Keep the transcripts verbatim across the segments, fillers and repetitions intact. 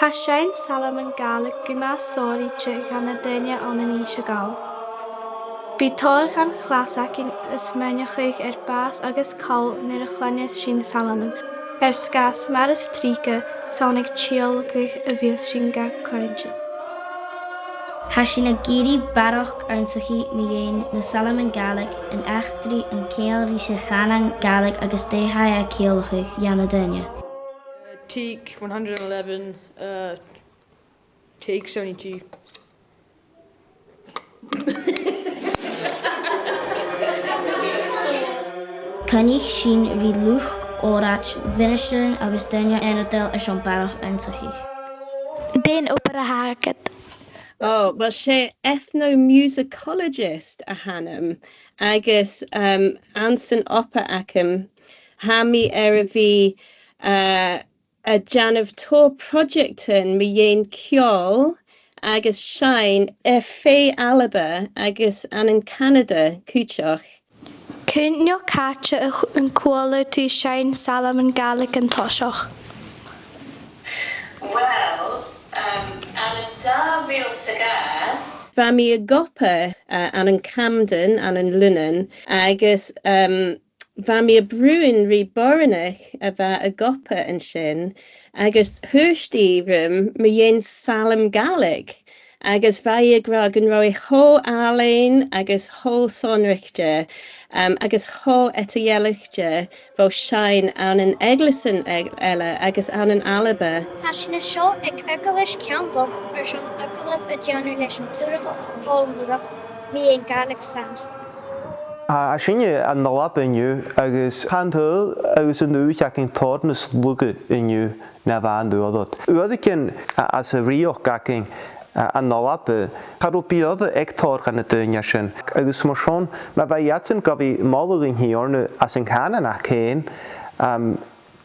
Tha seinn salm Ghàidhlig gu math sònraichte dha na daoine ann an Innse Gall. Bidh tòrr dhen chlas againn a' smaoineachadh air bàs agus call nuair a chluinneas sinn salm, air sgàth 's mar as trice 's ann aig tìodhlacaidh a bhios sinn ga cluinntinn. Tha sinn ag iarraidh barrachd ionnsachadh mu dheidhinn na salm Ghàidhlig, an eachdraidh, an ceangal ris a' chànan Gàidhlig agus dè tha e a' ciallachadh dha na daoine. Take one hundred eleven, uh, take seventy-two. Coinnich sinn ri luchd-òraid, mhinistrean agus daoine ionadail airson barrachd ionnsachadh. Dè an obair a th' agad? Oh, well, 's e ethnomusicologist a th' annam, agus, um, anns an obair agam, tha mi air a bhith, uh, a' dèanamh tòrr pròiseactan mu dheidhinn ceòl agus seinn air feadh Alba agus ann an Canada cuideachd. Cuin no càite a ch-, an cuala tu seinn salm Ghàidhlig an toiseach? Well, um, ann an dà mhìle 's a dhà, bha mi ag obair, uh, ann an Camden, ann an Lunnainn, agus, um, bha mi a' bruidhinn ri boireannach a bha ag obair an sin, agus thuirt i rium mu dheidhinn salm Gàidhlig, agus bha i ag ràdh gun robh e cho àlainn agus cho sònraichte, um, agus cho eadar-dhealaichte bho sheinn ann an eaglaisean e-, eile agus ann an Alba. Tha sinn an seo aig Eaglais Cheann Loch airson agallamh a dhèanamh leis an t-Urramach Pòl Murach mu dheidhinn Gaelic Psalms. Tha, tha sinne ann an Alba an-diugh agus tha an t-saoghal agus an dùthaich againn tòrr nas lugha an-diugh na bha an uair ud. Uaireigin a-, anns an rìoghachd againn, a-, ann an Alba, cha robh biadh aig tòrr dha na daoine sin. Agus mar sin, ma bha iadsan gu bhith moladh an Tighearna anns an cànan aca fhèin, um,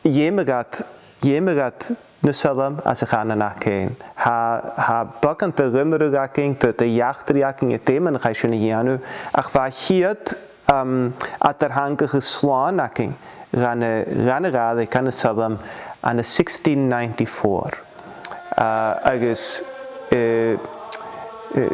dh'fheumadh iad, dh'fheumadh iad na salm anns a' chànan aca fhèin. Tha, tha beagan de dh'iomair againn, de, de dh'eachdraidh againn, a' dèanamh na chaidh sin a dhèanamh, ach bha a' chiad, um, eadar-theangachadh slàn againn dhan a', dhan a' Ghàidhlig, dhan an salm, ann an sixteen ninety-four. Uh, agus, uh, uh,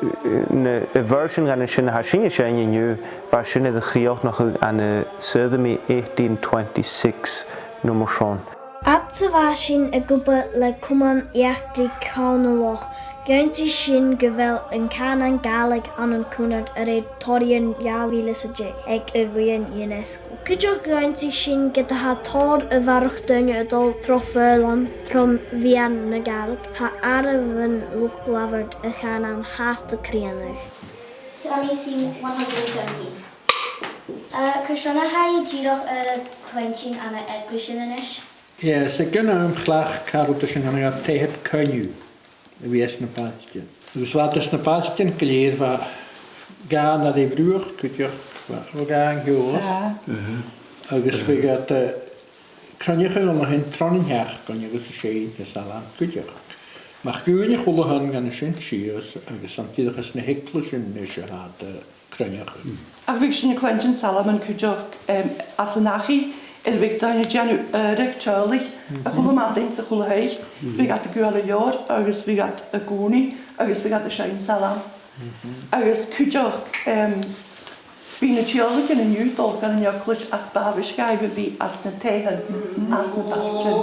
na, a' version dhen a sin a tha sinne a' seinn an-diugh, bha sin air a chrìochnachadh ann an saoghal mu eighteen twenty-six no mar sin. Fhad 's a bha sinn ag obair le Comann Eachdraidh Cheann a' Loch, dh'ionnsaich sinn gu bheil an cànan Gàidhlig ann an Cunard a rèir toraidhean dhà mhìle 's a deich aig a' bhuidheann UNESCO. Cuideachd dh'ionnsaich sinn ged a tha tòrr a bharrachd dhaoine a' dol tro fhoghlam tro mheadhan na Gàidhlig, tha àireamh luchd-labhairt a' chànain fhathast a' crìonadh. Sammy Singh, one hundred seventeen. Uh, carson a tha e dìreach air a chluinntinn ann an eaglaisean a-nis? Yes, aig an àm chleachd caraidean sin an taighean-coinneimh a bhios na bailtean. Agus bha iad anns na bailtean gu lèir, bha gàrradh a' bhruach cuideachd, bha, bha gàrradh an t-seòlaidh. Ah. Mhm. Agus bhiodh iad, eh, cruinneachadh an sin tron an t-seachdain agus a' seinn na salm cuideachd. Mac Uaine a chuala a-mhàin dhen sin sìos agus an dìreach anns na h-eaglaisean a-nis a tha iad, eh, cruinneachadh. Ach bhiodh sinn a' cluinntinn salm cuideachd, em, anns an dachaigh, air a bhiodh daoine a' dèanamh adhradh teaghlaich, a h-uile madainn 's a h-uile h-oidhche, bhiodh iad a' gabhail an leabhar agus bhiodh iad a' guidhe agus bhiodh iad a' seinn salm. Agus cuideachd, em, bidh na tiodhlaicean an-diugh a' dol dhan an eaglais ach b' àbhaist dhaibh a bhith anns na taighean, anns na bailtean.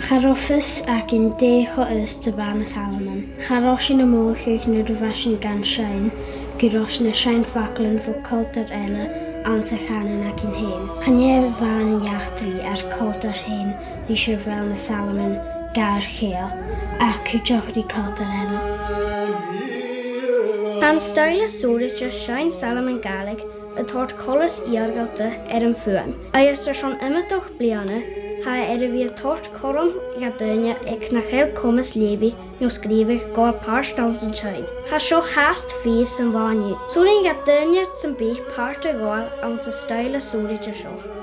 Cha robh fios againn dè cho aosta 's a bha na salm. Cha robh sinn a' mothachadh nuair a bha sinn gan seinn gun robh sinn a' seinn faclan bho chultar eile anns a' chànan againn fhèin. Chan e a-mhàin eachdraidh ar cultar fhèin ris a bheil na salm gar chèile, ach cuideachd ri cultar eile. Tha an stoidhle sònraichte seinn salm Ghàidhlig a' toirt coltas iargalta air an fhuaim, agus airson iomadach bliadhna, tha e air a bhith a' toirt cothrom dha daoine aig nach eil comas leughadh no sgrìobhadh a dhol pàirt anns an t-seinn. Tha seo fhathast fìor san là an-diugh. 'S urrainn dha daoine sam bith pàirt a ghabhail anns an stoidhle sònraichte seo.